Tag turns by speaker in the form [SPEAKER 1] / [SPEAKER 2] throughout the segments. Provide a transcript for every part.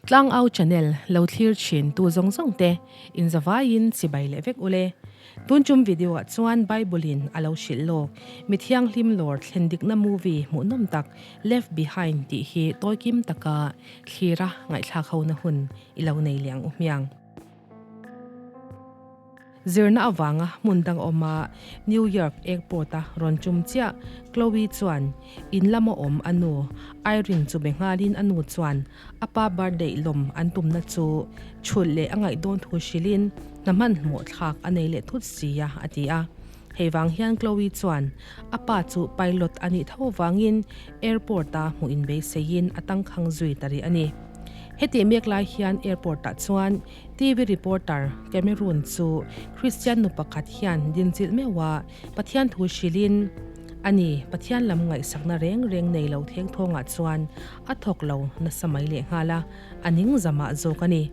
[SPEAKER 1] Tlangau channel lo thlir thin tu zawng zawng te in zavaiin chibai leh vek ule. Tun chum video ah chuan Bible in a lo hrilh lawk mi thianghlim lawr thlen dikna movie hmuhnawm tak Left Behind tih hi tawikim taka thlira ngaihthlak hona hun i lo nei leh ang u hmiang. Zirna avanga hmun dang awma New York Airport-a rawn tum chiah Chloe chuan in lama awm a nu Irene chu be nghalin a nu chuan a pa birthday lawm an tumna chu chhulh leh a ngaih dawn thu hrilhin hna hmanhmawh thlak a nei leh thut sia a ti a. Hei vang hian Chloe chuan a pa chu pilot a nih tho vangin airport-a hmuh inbeiseiin a tangkhang zui ta rih a ni. Hetih mek lai hian airport-ah chuan TV reporter Cameroon chu Kristian nu pakhat hian dinchilh meuh a, Pathian thu hrilhin, A ni, Pathian lam ngaihsakna reng reng nei lo theng thawngah chuan a thawk lo nasa mai lehnghal a, a ning zamah zawk a ni.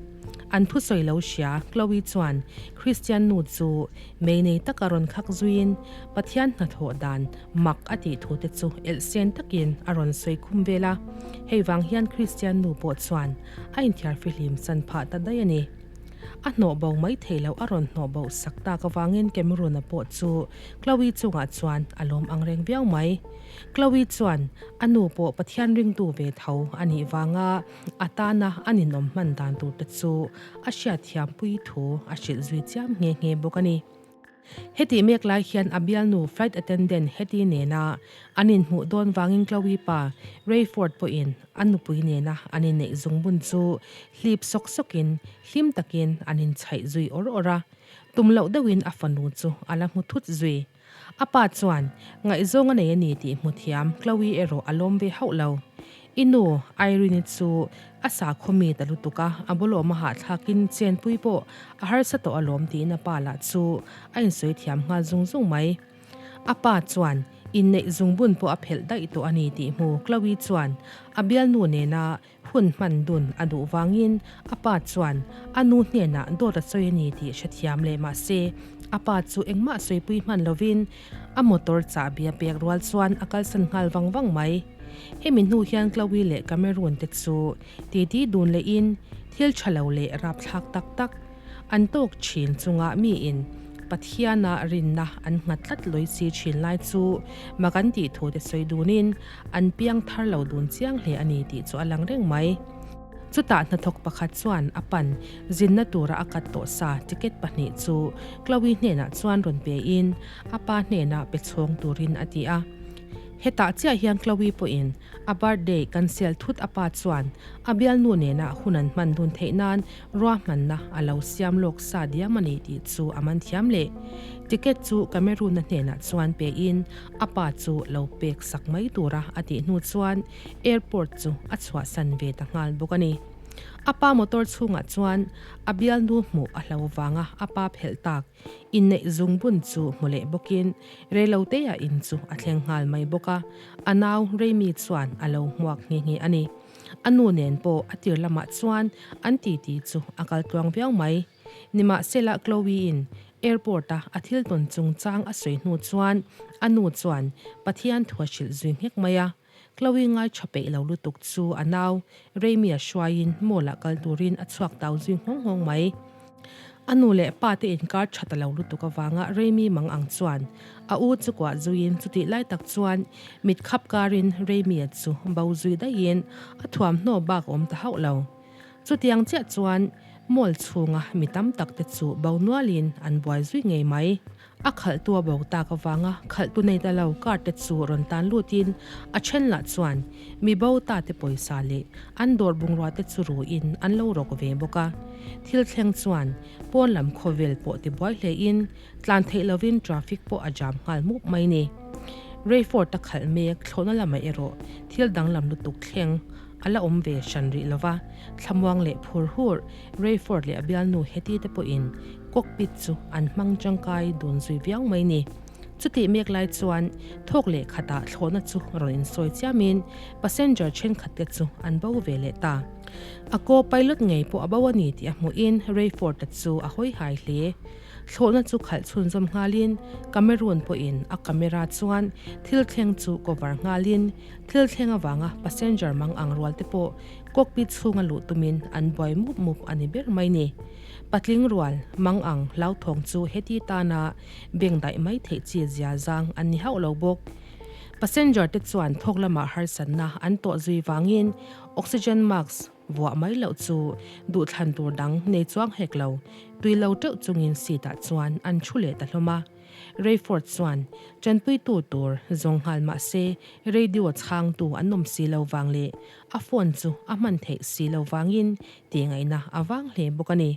[SPEAKER 1] An thusawi lo hria Chloe chuan Kristian nu chu mei nei taka rawn khak zuiin Pathian hnathawh dan mak a tih thu te chu elhsen takin a rawn sawi khum vel a, hei vang hian Kristian nu pawh chuan a inthiar fihlim chan phah ta daih a ni. A hnawh bo mai thei loh a rawn hnawh bo sak tak avangin Cameron-a pawh chu Chloe chungah chuan a lawm ang reng viau mai. Chloe chuan a nu pawh Pathian ringtu ve tho a nih vanga a tana a ninawm hman dan tur te chu a hriatthiampui thu a hrilh zui chiam nghe nghe bawk a ni. Hetih mek lai hian a bialnu flight attendant Hetty nena an inhmuh dawn vangin Chloe pa Rayford pawhin a nupui nena an inneih zungbun chu hlip sawk sawkin hlim takin an inchhaih zui awr awr a, tum loh deuhin a fanu chu a la hmu thut zui. A pa chuan ngaihzawng a nei a ni tih hmu thiam Chloe erawh a lawm ve hauh lo. I nu, Irene-i chu a sakhaw mi ta lutuk a, a bawlawm a hahthlakin chenpui pawh a harsa tawh alawm tiin a pa lah chu a insawi thiam nghal zung zung mai. A pa chuan inneih zungbun pawh a phelh daih tawh a ni tih hmu Chloe chuan a bialnu nena hun hman dun a duh vangin a pa chuan a nu hnenah dawt a sawi a ni tih hrethiam leh mah se a pa chu engmah sawipui hman lovin a motor chahbi a pek rual chuan a kalsan nghal vang vang mai. Hemi hnu hian Chloe leh Cameron te chu titi dun lehin thil tha lo leh rapthlak tak tak an tawk thin chungah miin Pathiana rinna an nghat tlat lawi si thin lai chu mak an tih thu te sawi dunin an piang thar lo dun chiang hle a ni tih chu a lang reng mai. Chutah hnathawk pakhat chuan a pan zinna tura a kat tawh sa ticket pahnih chu Chloe hnenah chuan rawn pein a pa hnenah pe chhawng turin a ti a. Hetah chiah hian Chloe pawhin a birthday cancel thut a pa chuan a bialnu nena hun an hman dun theih nan ruahmanna a lo siam lawk sa diam a ni tih chu a man thiam leh. Ticket chu Cameroon-a hnenah chuan pein a pa chu lo pek sak mai tura a tih hnu chuan airport chu a chhuahsan ve ta nghal bawk a ni. A pa motor chhungah chuan a bialnu hmuh a hlo vanga a pa phelh tak Inneih zungbun chu hmu leh bawkin reiloteia in chu a thleng nghal mai bawk a, a nau Reimi chuan a lo hmuak nghe nghe a ni. A nu nen pawh a tir lamah chuan an titi chu a kal tluang viau mai. Nimahsela Chloe-in airport-a a thil tawn chungchang a sawi hnu chuan a nu chuan Pathian thu a hrilh zui nghek mai a. Chloe ngai tha peih lo lutuk chu a nau Reimi-a hruaiin mall-ah kal turin a chhuak tau zui nghawng nghawng mai. A nu leh pa te inkar tha ta lo lutuk avanga Reimi mang ang chuan a u chu kuah zuiin chutih lai tak chuan mit khap karin Reimi-a chu bo zui daihin a thuamhnaw bak a awm ta hauh lo. Chutiang chiah chuan mall chhunga mi tam tak te chu bo nualin an buai zui ngei mai. A khalhtu a bo tak avanga khalhtu nei ta lo car te chu rawn tan lutin a then lah chuan mi bo ta te pawisa leh an dawr bungrua te chu ruin an lo rawk ve bawk a. Thil thleng chuan pawn lam khawvel pawh ti buai hlein tlan theih lovin traffic pawh a jam nghal mup mai ni. Rayford a khalh mek thlawhna lamah erawh thil danglam lutuk thleng a la awm ve hran rih lova, thlamuang leh phur hur Rayford leh a bialnu Hetty te pawhin cockpit chu an hmang tangkai dun zui viau mai ni. Chutih mek lai chuan thawk leh khatah thlawhna chu rawn insawi chiamin passenger thenkhat te chu an bo ve leh ta. A co-pilot ngei pawh a bo a ni tih a hmuhin Rayford-a chu a hawi hai hle. Thlawhna chu khalh chhunzawm nghalin Cameroon pawhin a camera chuan thil thleng chu cover nghalin thil thleng avanga passenger mang ang rual te pawh cockpit chhunga luh tumin an buai mup mup a ni ber mai ni. Patling rual mang ang hlauthawng chu heti tana beng daih mai theih chi zia zang an ni hauh lo bawk. Passenger te chuan thawk lamah harsatna an tawh zui vangin oxygen mask vuah mai loh chu duhthlan tur dang nei chuang hek lo, tui lo teuh chungin seat ah chuan an thu leh ta hlawm a. Rayford chuan tanpuitu tur zawng nghal mah se radio chhangtu an awm si lo vang leh a phone chu a hman theih si lo vangin tih ngaihna a vang hle bawk a ni.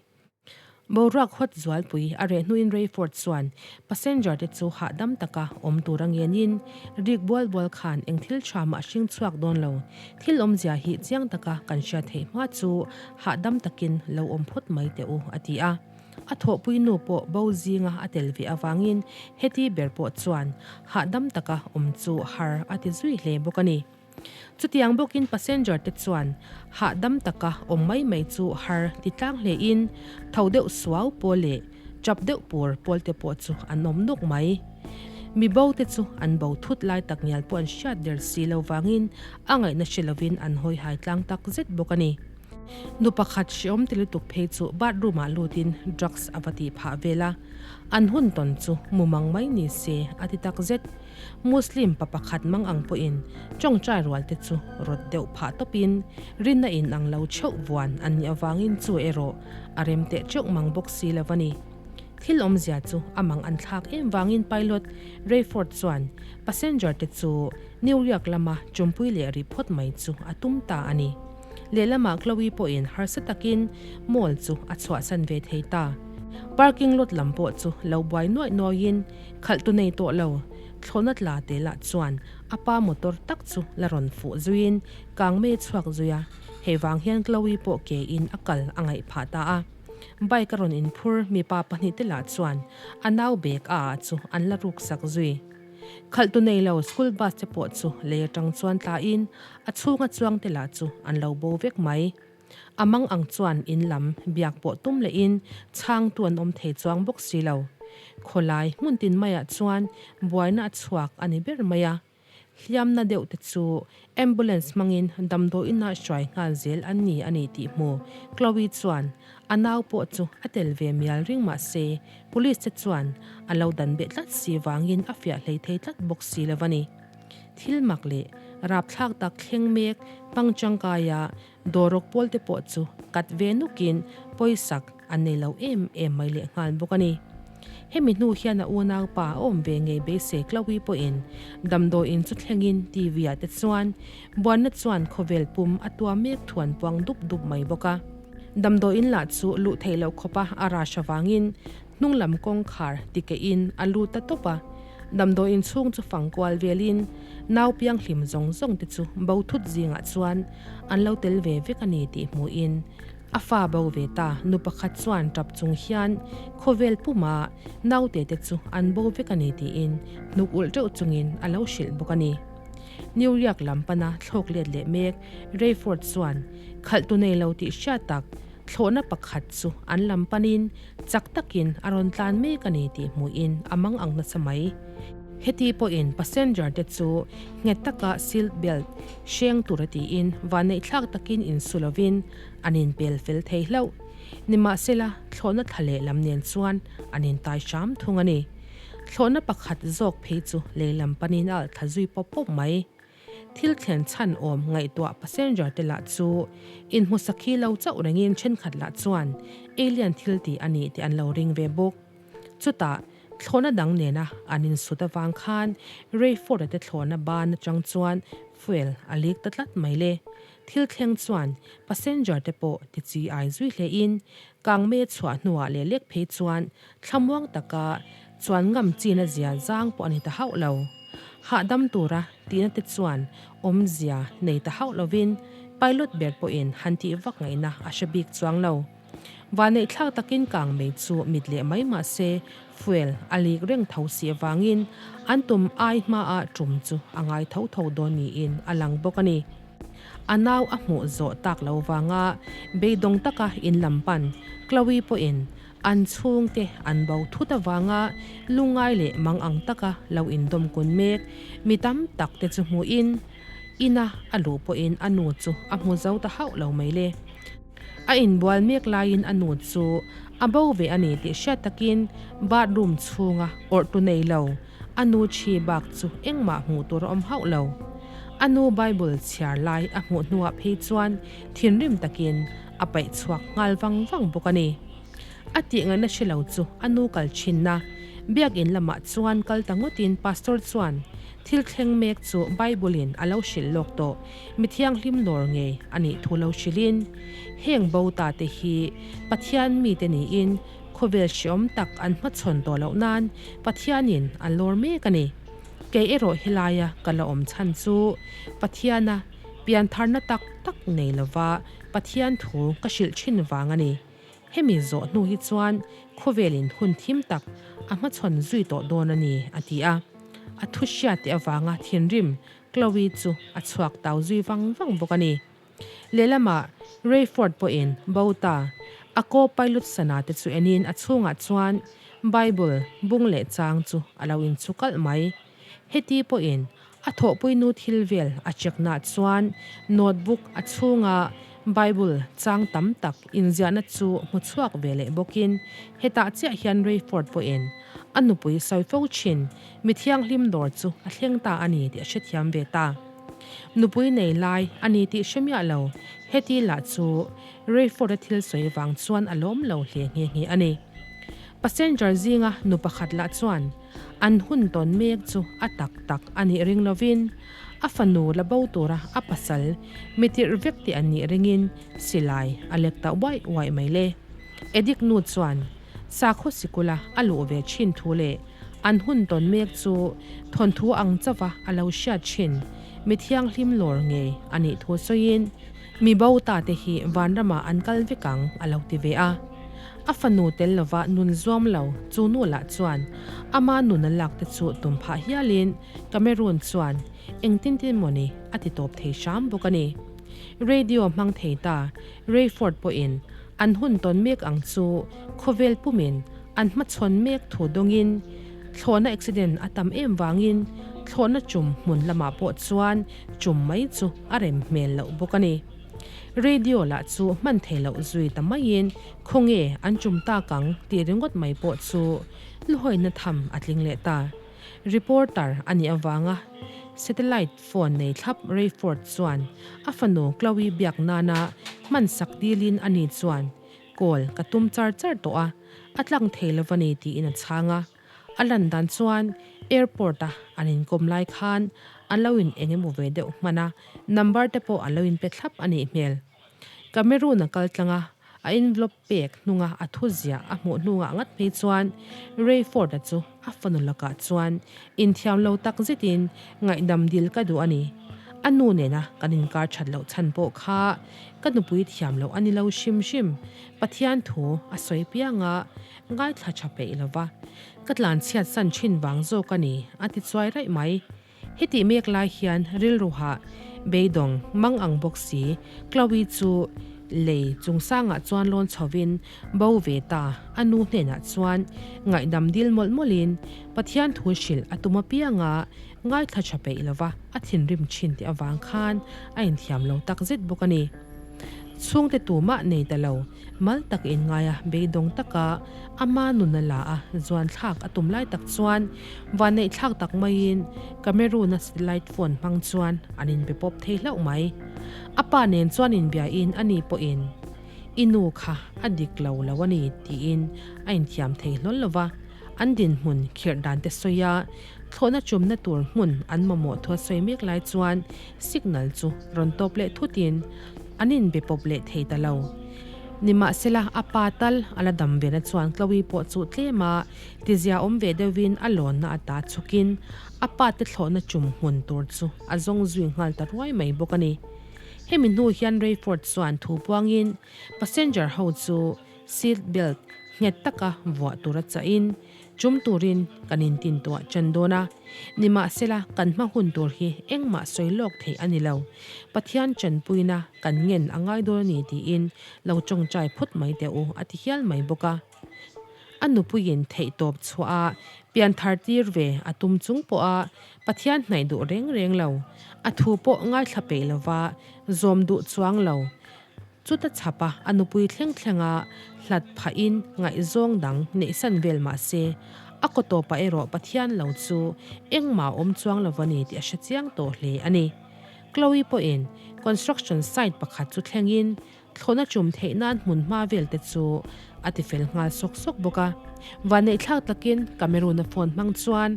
[SPEAKER 1] Boruak hawt zualpui a reh hnuin Rayford chuan passenger te chu hahdam taka awm tur a ngenin rik bual bual khan eng thil tha mah hring chhuak dawn lo. Thil awmzia hi chiang taka kan hriat theih hma chu hahdam takin lo awm phawt mai teh u, a ti a. A thawhpui nu pawh bo zinga a tel ve avangin heti ber pawh chuan hahdam taka awm chu har a ti zui hle bawk a ni. Chutiang bawkin passenger te chuan hahdam taka awm mai mai chu har ti tlang hlein tho deuh suau pawl leh chap deuh pur pawl te pawh chu an awm nuk mai. Mi bo te chu an bo thut lai tak ngial pawh an hriat der si lo vangin a ngaihna hre lovin an hawi hai tlang tak zet bawk a ni. Nu pakhat hreawm ti lutuk phei chu bathroom ah lutin drugs a va tih phah vel a, an hun tawn chu mumang mai ni se a ti tak zet. Muslim pa pakhat mang ang pawhin tawngtai rual te chu rawt deuh phah tawpin rinna in ang lo theuh vuan an nih avangin chu erawh a rem teh teuh mang bawk si lo a ni. Thil awmzia chu a mang an thlak em vangin pilot Rayford chuan passenger te chu New York lama chawmpui leh rih phawt mai chu a tum ta a ni. Lehlamah Chloe pawhin harsa takin mall chu a chhuahsan ve thei ta. Parking lot lam pawh chu lo buai nuaih nuaihin Khalh tu nei tawh lo, thlawhna tla te lah chuan a pa motor tak chu la rawn fuh zuiin kang mei chhuak zui a, hei vang hian Chloe pawh ke in a kal a ngaih phah ta a. Bike a rawn inphur mipa pahnih te lah chuan a nau bag a ah chu an la ruk sak zui. Khalh tu nei lo school bus te pawh chu lei atang chuan tla in a chhunga chuang te lah chu an lo bo vek mai. A mang ang chuan in lam biak pawh tum lehin chhangtu an awm thei chuang bawk si lo. Khawlai hmun tin maiah chuan buaina a chhuak a ni ber mai a. Hliamna deuh te chu ambulance hmangin damdawiinah hruai nghal zel an ni a ni tih hmu Chloe chuan a nau pawh chu a tel ve mial ring mah se police te chuan a lo dan beh tlat si vangin a fiah hlei thei tlat bawk si lo a ni. Thil mak leh rapthlak tak thleng mek hmang tangkaia Dawruk pawl te pawh chu kat ve nukin pawisak an nei lo em em mai leh nghal bawk a ni. Hemi hnu hian a unau pa a awm ve ngei beisei Chloe pawhin damdawiin chu thlengin TV ah te chuan buanna chuan khawvel pum a tua mek thuan puang dup dup mai bawk a. Damdawiin lah chu luh theih loh khawpa a rush avangin Hnunglam kawngkhar tikehin a lut ta tawp a, damdawiin chhung chu fang kual velin nau pianghlim zawng zawng te chu bo thut zingah chuan an lo tel ve vek a ni tih hmuhin a fa bo ve ta. Nu pakhat chuan tap chung hian khawvel puma naute te chu an bo vek a ni tiin hnuk ulh teuh chungin a lo hrilh bawk a ni. New York lam pana thlawk let leh mek Rayford chuan khalhtu nei lo tih hriat tak Thlawhna pakhat chu an lam panin chak takin a rawn tlan mek a ni tih hmuhin a mang ang nasa mai. Heti pawhin passenger te chu nghet taka seat belt hreng tura tiin vanneihthlak takin insu lovin an inpel fel thei hlauh. Nimahsela, thlawhna thla leh lam nen chuan an intai hram thung a ni. Thlawhna pakhat zawk phei chu lei lam panin a alh thla zui pawp pawp mai. Thil thlen chhan awm ngaihtuah passenger te lah chu inhmu sakhi lo chauh rengin thenkhat lah chuan alien thil tih a nih tih an lo ring ve bawk. Chutah, thlawhna dang nena an insut avang khan Rayford-a te thlawhna ban atang chuan fuel a leak ta tlat mai le. Thil thleng chuan passenger te pawh ti chi ai zui hlein kangmei chhuah hnuah leh lek phei chuan Thlamuang taka chuan ngam china zia zang pawh a ni ta hauh lo. Hahdam tura tihna te chuan awmzia nei ta hauh lovin pilot ber pawhin han tih vak ngaihna a hre bik chuang lo. Vanneihthlak takin kang mei chu mit leh mai mah se fuel a lik reng tho si avangin an tum ai hmaah tum chu a ngai tho tho dawn niin a lang bawk a ni. A nau a hmuh zawh tak lo vanga beidawng taka in lam pan Chloe pawhin. An chhungte an bo thut avanga lungngai leh mang ang taka lo indawm kun mek mi tam tak te chu hmuhin ina a luh pawhin a nu chu a hmu zo ta hauh lo mai le. A inbual mek laiin a nu chu a bo ve a ni tih hriat takin bathroom chhunga awrhtu nei lo a nu thi bak chu engmah hmuh tur a awm hauh lo. A nu Bible chhiar lai a hmuh hnuah phei chuan thinrim takin a paih chhuak nghal vang vang bawk a ni. A tih ngaihna hre lo chu a nu kal thinna biakinn lamah chuan kal ta ngawtin Pastor chuan thil thleng mek chu Bible-in a lo hrilh lawk tawh mi thianghlim lawr ngei a nih thu lo hrilhin heng bo ta te hi Pathian mite niin khawvel hreawm tak an hmachhawn tawh loh nan Pathianin a lawr mek a ni. Kei erawh helaia ka la awm chhan chu Pathiana piantharna tak tak nei lova Pathian thu ka hrilh thin vang a ni. Hemi zawh hnu hi chuan khawvelin hun thim tak a hmachhawn zui tawh dawn a ni, a ti a. A thu hriat teh avanga thinrim Chloe chu a chhuak tau zui vang vang bawk a ni. Lehlamah Rayford pawhin bo ta a co-pilot sana te chu enin a chhungah chuan Bible bung leh chang chu a lo inchhu kalh mai. Heti pawhin a thawhpuinu thil vel a check nah chuan notebook a chhunga Bible chang tam tak inziahna chu hmu chhuak ve leh bawkin hetah chiah hian Rayford pawhin a nupui sawi fo thin mi thianghlim dawr chu a thleng ta a ni tih a hrethiam ve ta. Nupui nei lai a ni tih hre miah lo, heti lah chu Rayford-a thil sawi vang chuan a lawm lo hle nghe nghe a ni. Passenger zinga nu pakhat lah chuan An hun tawn mek chu a tak tak a nih ring lovin a fanu la bo tura a pasal mi tirh vek tih an nih ringin silai a lek ta uaih uaih mai le. Edik nu chuan sakhaw sikula a luh ve thin thu leh an hun tawn mek chu thawnthu ang chauha a lo hriat thin mi thianghlim lawr ngei a nih thu sawiin mi bo ta te hi vanramah an kal vek ang a lo ti ve a. A fanu tel lova nun zuam lo chu nu lah chuan ama nun a lak te chu tum phah hialin Cameroon chuan engtin tin mawni a ti tawp thei hram bawk a ni. Radio hmang thei ta Rayford pawhin an hun tawn mek ang chu khawvel pumin an hmachhawn mek thu dawngin thlawhna accident a tam em vangin thlawhna chum hmun lamah pawh chuan chum mai chu a rem hmel loh bawk a ni. Radio lah chu hman thei loh zui ta maiin khawnge an chum tak ang tih ringawt mai pawh chu luhawina tham a tling leh ta. Reporter a nih avanga satellite phone nei thlap Rayford chuan a fanu Chloe biak nana hman sak dilin ani chuan call ka tum char char tawh a, a tlang thei lo va ni tiin a chhang a. A lan dan chuan airport a an inkawm lai khan an lo in eng emaw ve deuh hman a, number te pawh an lo inpe thlap a nih hmel. Cameroon a kal tlang a, a envelope pek hnunga a thu ziah a hmuh hnungah ngat phei chuan Rayford-a chu a fanu lakah chuan inthiam lo tak zetin ngaihdam dil ka duh a ni. A nu nena kan inkar that loh chhan pawh kha ka nupui thiam loh a ni lo hrim hrim. Pathian thu a sawi piang a, Ngaithla tha peih lo va, ka tlanchhiat san thin vang zawk a ni, a ti chuai raih mai. Hetih mek lai hian rilruha beidawng mang ang bawk si, Chloe chu lei chungsangah chuan lawn chhovin bo ve ta, a nu hnenah chuan ngaihdam dil mawlh mawlhin Pathian thu hrilh a tum apianga ngaithla tha peih lo va, a thinrim thin tih avang khan a inthiam lo takzet bawk a ni. Chhungte tumah nei ta lo, mal tak inngaia beidawng taka ama nun a la a, zuan thlak a tum lai tak chuan vanneih thlak tak maiin Cameroon-a satellite phone hmang chuan an inbe pawp thei hlauh mai. A pa nen chuan inbiain ani pawhin I nu kha a dik lo lo a ni tiin a inthiam thei hlawl lo va, an dinhmun khirh dan te sawi a, thlawhna chumna tur hmun an mamawh thu a sawi mek lai chuan signal chu rawn tawp leh thutin an inbe pawp leh thei ta lo. Nimahsela a pa tal a la dam vena chuan Chloe pawh chu tlem a tizia awm ve deuhin a lawnna ata chhukin a pa te thlawhna chum hmun tur chu a zawng zui nghal ta ruai mai bawk a ni. Hemi hnu hian Rayford chuan thu puangin passenger ho chu. Seat belt nghet taka vuah tura chahin chum turin kan intintuah ṭan dawn a. Nimahsela, kan hma hun tur hi engmah sawi lawk theih a ni lo. Pathian ṭanpuina kan ngen a ngai dawn a ni tiin lo ṭawngṭai phawt mai teh u a ti hial mai bawk a. A nupuiin theihtawp chhuah a pian thar tir ve a tum chung pawha Pathian hnaih duh reng reng lo, a thu pawh ngaithla peih lova zawm duh chuang lo. Chuta chhapa a nupui thleng thlenga hlat phahin ngaihzawng dang neihsan vel mah se, a kaw tawpah erawh Pathian lo chu engmah a awm chuang lo a ni tih a hre chiang tawh hle a ni. Chloe pawhin construction site pakhat chu thlengin thlawhna chum theih nan hmun hma vel te chu a tifel nghal sawk sawk bawk a. Vanneihthlak takin Cameroon-a phone hmang chuan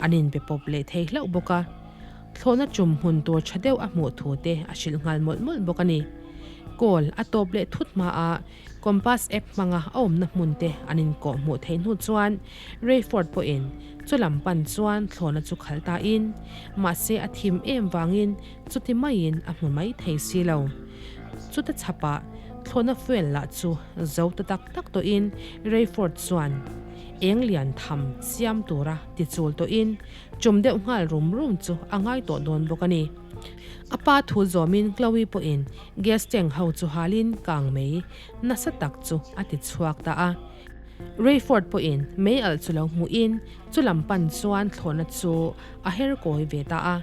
[SPEAKER 1] an inbe pawp leh thei hlauh bawk a. Thlawhna chum hmun tur tha deuh a hmuh thu te a hrilh nghal mawlh mawlh bawk a ni. Call a tawp leh thut hma a, Compass app hmanga a awmna hmun te an inkawh hmuh theih hnu chuan Rayford pawhin chu lam pan chuan thlawhna chu khalh ta in, mahse a thim em vangin chuti maiin a hmu mai thei si lo. Chuta chhapah thlawhna fuel lah chu zo ta tak tak tawhin Rayford chuan eng lian tham siam tura ti chul tawhin Chum deuh nghal rum rum chu a ngai tawh dawn bawk a ni. A pa thu zawmin Chloe pawhin gas tank ho chu halin kang mei nasa tak chu a ti chhuak ta a. Rayford pawhin mei alh chu lo hmuhin chu lam pan chuan thlawhna chu a her kawi ve ta a.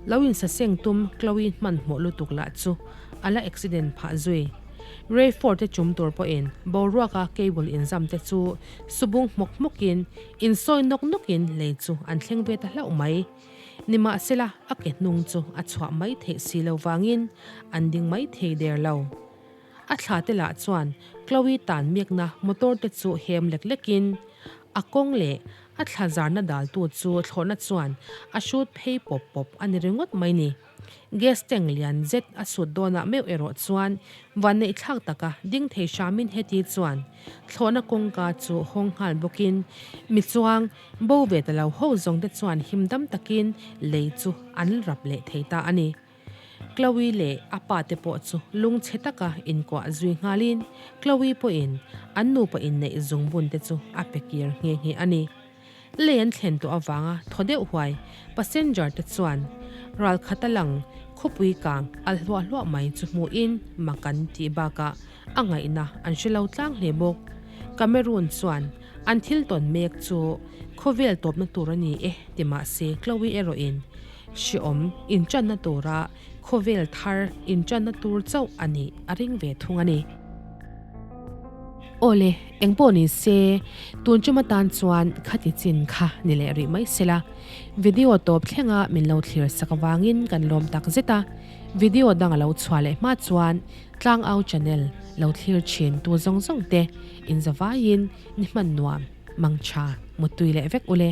[SPEAKER 1] Lo insaseng tum Chloe hmanhmawh lutuk lah chu a la accident phah zui. Rayford te chum tur pawhin boruaka cable inzam te chu subung hmawk hmawkin Insawi nawk nawkin lei chu an thleng ve ta hlauh mai. Nimahsela, a ke hnung chu a chhuah mai theih si lo vangin an ding mai thei der lo. A thla te lah chuan Chloe tan miakna motor te chu hem lek lekin a kawng leh a thla zarna daltu chu thlawhna chuan a hrut phei pawp pawp a ni ringawt mai ni. Gas tank lian zet a sut dawnah meuh erawh chuan vanneih thlak taka ding thei hramin heti chuan thlawhna kawngka chu hawng nghal bawkin mi chuang bo ve ta lo ho zawng te chuan him dam takin lei chu an rap leh thei ta a ni. Chloe leh a pa te pawh chu lungchhe taka inkuah zui nghalin Chloe pawhin an nupa inneih zungbun te chu a pe kir nghe nghe a ni. Lei an thlen tawh avanga thaw deuh huai passenger te chuan ral khat a lang khawpui kang al hluah hluah mai chu hmuhin mak an tih bakah a ngaihna an hre lo tlang hle bawk. Cameroon chuan an thil tawn mek chu khawvel tawpna tur a ni e ti mahse Chloe erawhin hreawm intanna tura khawvel thar intanna tur chauh a nih a ring ve thung a ni. Awle, engpawh ni se, tun tum atan chuan khati chin kha ni leh rih mai sela. Video tawp thlenga min lo thlir sak avangin kan lawm tak zet a, video dang a lo chhuah leh hma chuan Tlangau channel lo thlir thin tu zawng zawng te inzavaiin ni hman nuam, mangtha, muttui leh vek ule.